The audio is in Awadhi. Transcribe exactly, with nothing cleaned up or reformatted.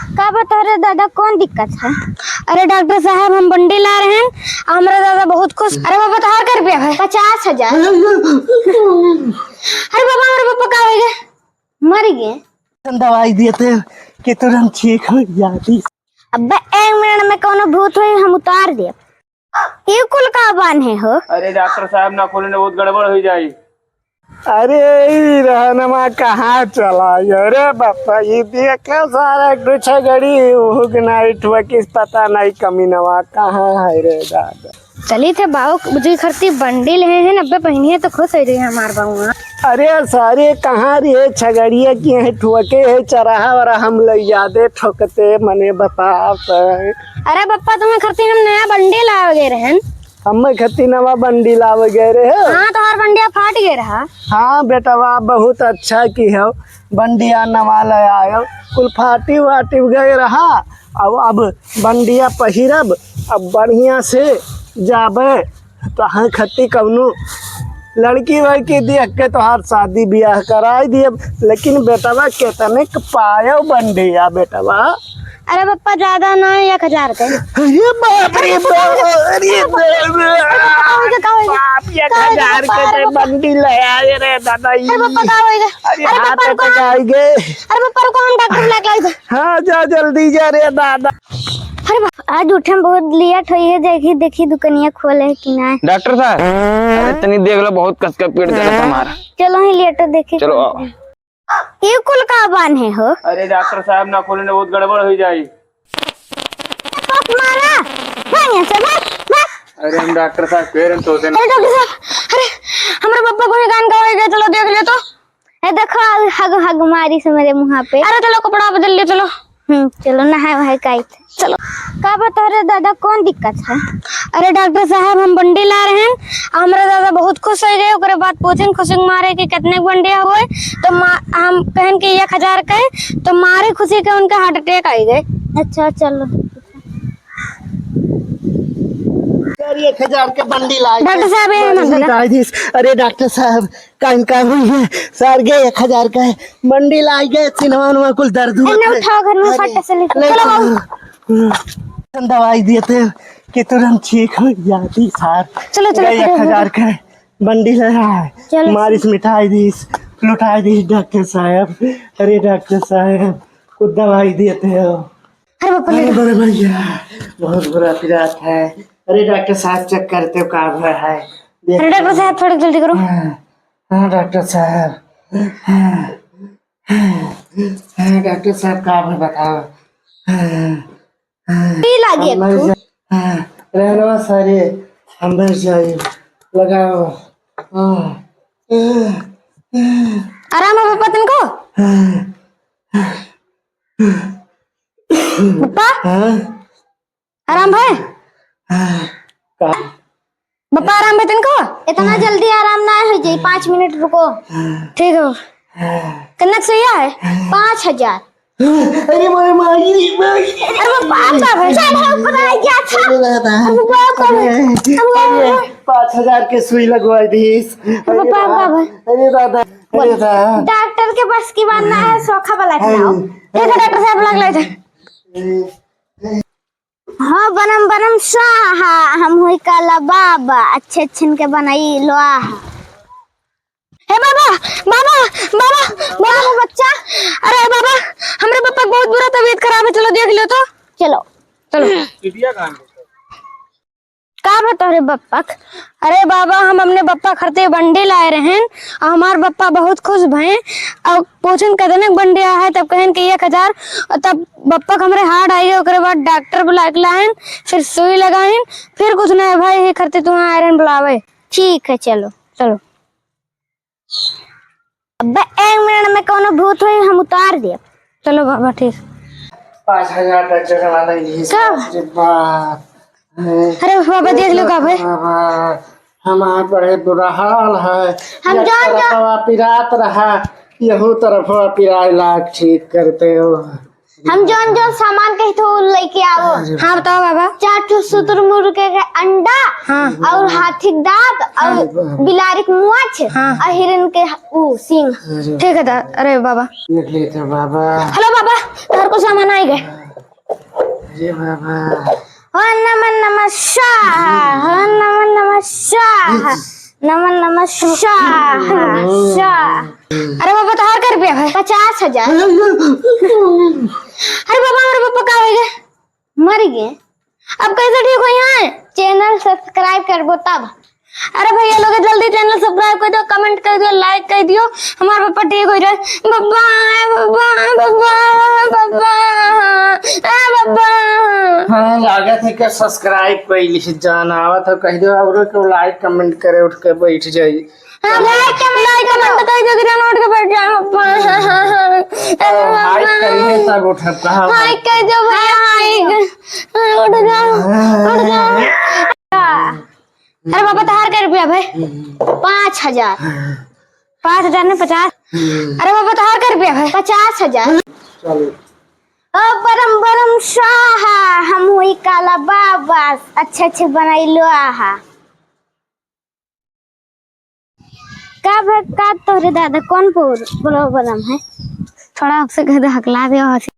का बा तोहरे दादा, कौन दिक्कत है? अरे डॉक्टर साहब, हम बंडी ला रहे हैं, हमरा दादा बहुत खुश। अरे बाबा, तोहार कै रुपया है? पचास हजार। अरे बाबा, हमरे पापा का होइ गए? मर गए। दवाई देते कि तुरंत ठीक हो जाती। अब्बे एक मिनट में कौनो भूत होई, हम उतार देब। ई कुल का बान्हे हो? अरे डॉक्टर साहब, ना खोले ना बहुत गड़बड़ हो जाई। अरे ई रहनमा कहाँ चला? अरे बापा, ई देखे सारा एक ठो छगड़ी हुग नाइट हुआ, किस पता नहीं कमीनवा कहाँ है रे दादा। चली थे बाऊ जी खरती बंडी ले हैं, अब्बे पहिनिए तो खुश हो जाई हमार बाऊ। अरे सारे कहाँ रे छगड़िया की है, ठोके है चरहा और हम लैया दे ठोकते मने बताओ तो। अरे पप्पा, तुम्हें खरती हम नया बंडी लावे गए रहन। हमें खरती नवा बंडी लावे गए रहे हो? हाँ, तोहार बंडिया फाट गए रहा। हाँ बेटवा, बहुत अच्छा की हो, बंडिया नवा ले आयो, कुल फाटी वाटी गए रहा। अब अब बंडिया पहिरब, अब बढ़िया से जाबे। तोहार खरती कौनो लड़की वड़की देख के तोहार शादी ब्याह कराई दियब, लेकिन बेटवा केतने क पायो बंडिया बेटवा? अरे पप्पा, ज्यादा ना, एक हजार के। अरे बाप रे बाप, अरे बाप रे बाप, का होई गे, का होई गे? बाप, एक हजार के दे बंडी ले आए रे दादा, अरे पप्पा, का होई गे? अरे अरे हाथ पप्पा, रुको, अटक आएंगे। अरे पप्पा, रुको, हम डॉक्टर बुला के लाई थे। हाँ, जा जल्दी जा रे दादा। अरे बा-, आज उठे में बहुत लेट होई है, देखी, देखी दुकनिया खोले है कि ना। डॉक्टर साहब, अरे तनी देख लो, बहुत कस का पेट दर्द हमारा। चलो ही लेट देखी। चलो आओ। ई कुल का बान्हे हो? अरे डॉक्टर साहब, ना खोले ना बहुत गड़बड़ हो जाई। पक मारा, भाग यहाँ से, भाग, भाग। अरे हम डॉक्टर साहब कह रहे हैं तो से ना। अरे डॉक्टर साहब, अरे हमारे पापा को ही कान का हो गया, चलो देख ले तो। ए देखो, हग, हग मारी से मेरे मुँह पे। अरे चलो कपड़ा बदल ले, चलो। हम्म, चलो नहाए वहाए काई थे। चलो। का बा तोहरे दादा, कौन दिक्कत है? अरे डॉक्टर साहब, हम बंडी ला रहे हैं, हमरा दादा बहुत खुश हो गए, ओकरे बाद पूछेन खुशी के मारे कि कितने के बंडी हुए, तो मा-, हम कहन कि एक हजार के, तो मारे खुशी के उनका हार्ट अटैक आई गए। अच्छा, चलो। अरे एक हजार के बंडी लाई। डॉक्टर साहब, ये मत बोलो। अरे डॉक्टर साहब, कान का हुई है? सर गे एक हजार का है, बंडी लाई गे, सिनवा उनवा कुल दर्द हुआ है। उठाओ, घर में फट से लेके चलो। चलो। दवाई देते हैं कि तुरंत ठीक हो जाती सर। चलो, चलो, एक हजार का है, बंडी ले आए। चलो। मारिस मिठाई दीस, लुटाई दीस डॉक्टर साहब। अरे डॉक्टर साहब, कुछ दवाई देते हो। अरे बाप रे। अरे बड़े भैया, बहुत बुरा पिरात है। अरे डॉक्टर साहब, चेक करते हो का भय है? देख अरे डॉक्टर साहब, थोड़ा जल्दी करो। हाँ, हाँ, डॉक्टर साहब। हाँ, हाँ, हाँ, डॉक्टर साहब, का भय बताओ? हाँ, हाँ, पी लागे हम मर जा-, हाँ, रहनवा सारे, हम मर जाए। लगाओ। हाँ, हाँ, हाँ। आराम है पापा तुमको? हाँ। पापा? हाँ? आराम है? हाँ। का? पापा, आराम है तुमको? इतना जल्दी आराम ना हो जाई, पाँच मिनट रुको। हाँ। ठीक हो। हाँ। कितना सुइया है? हाँ। पाँच हजार। अरे माय, माय, माय। अरे वो पापा का भाई। चल, हम ऊपर आ गया था। अरे दादा। अरे वो पापा का भाई। अरे, अरे, पाँच हजार के सुई लगवाई दीस। अरे पापा का भाई। अरे दादा, अरे दादा। डॉक्टर के बस की बात ना है, सोखा वाला खिलाओ। अरे। ठीक है, डॉक्टर साहब, लग ले जा। अरे। हाँ, बनम बनम स्वाहा, हम हुई काला बाबा, अच्छे अच्छन के बनाई लोहा। हे बाबा, बाबा, बाबा, बाबा, बच्चा। अरे बाबा, हमरे पापा के बहुत बुरा तबीयत खराब है, चलो देख लो तो। चलो। चलो। का बा तोहरे बप्पा क? अरे बाबा, हम अपने बप्पा खरते बंडी लाए रहेन, अउर हमार बप्पा बहुत खुश भएन, अउर पूछेन, "कितने क बंडी आए है?" तब कहेन कि "एक हजार।" अउर तब बप्पा क हमरे हार्ट आइगे, ओकरे बाद डॉक्टर बुलाए के लाएन, फिर सुई लगाएन, फिर कुछ नहीं भाई, ये खरते तुहाँ आए रहेन बुलावे। ठीक है, चलो, चलो। अब्बे एक मिनट में कौनो भूत होई, हम उतार देब। चलो बाबा, ठीक। पाँच हजार का जगह वाला ये सब। बाप रे बाप। अरे बाबा, देख लो का भाई। बाबा, हमार बड़े बुरा हाल है। हम एक जान जा- तरफवा पिरात रहा, यहू तरफवा पिराए लाग ठीक करते हो। हम जौन जौन सामान कही थे, उ लेके आवो। अरे हाँ, बताओ बाबा। चार ठो शुतुरमुर्ग के अंडा, हाँ। और हाथी के दांत, और अरे बाबा। बिलारी के मुँछ, हाँ। और हिरन के उ सींग। अरे ठीक है दा-, अरे बाबा। देख लेते बाबा। हेलो बाबा, तोहर कुछ सामान आइ गए। अरे बाबा। ओम नमः नमः स्वाहा, ओम नमः नमः स्वाहा, नमः नमः स्वाहा, स्वाहा। अरे बाबा, तोहार कै रुपया है? पचास हजार। अरे बाबा, हमरे पापा का होइ गए? मरि गए। अब कैसे ठीक होइहैं? Channel subscribe करबो तब। अरे भैया लोग, जल्दी channel subscribe कर दियो, comment कर दियो, like कर दियो, हमार पापा ठीक होइ जाए। बाबा, बाबा, बाबा, बाबा, ए बाबा। हाँ, लागत है कि subscribe कइली से जान आवत है, कह दियो, औरो के like comment करे उठ के बैठ जाई। हाँ, like comment, like comment कर दियो कि जान उठ के बैठ जाए, बाबा। ए तो बाबा। Hi करिए तब उठब, कहाँ hi कर दियो भैया, hi। उठ जाओ, उठ जाओ। अरे बाबा, तोहार कै रुपया भाई? पाँच हजार। पाँच हजार नहीं, पचास। अरे बाबा, तोहार कै रुपया भाई? पचास हजार। चलो। ओ बरम बरम स्वाहा, हम हुई काला बाबा, अच्छे अच्छे बनैलो आहा। का भा, का तोहरे दादा, कौन प्रॉब्लम है? थोड़ा आपसे कह दे, हकला दे, हंसी।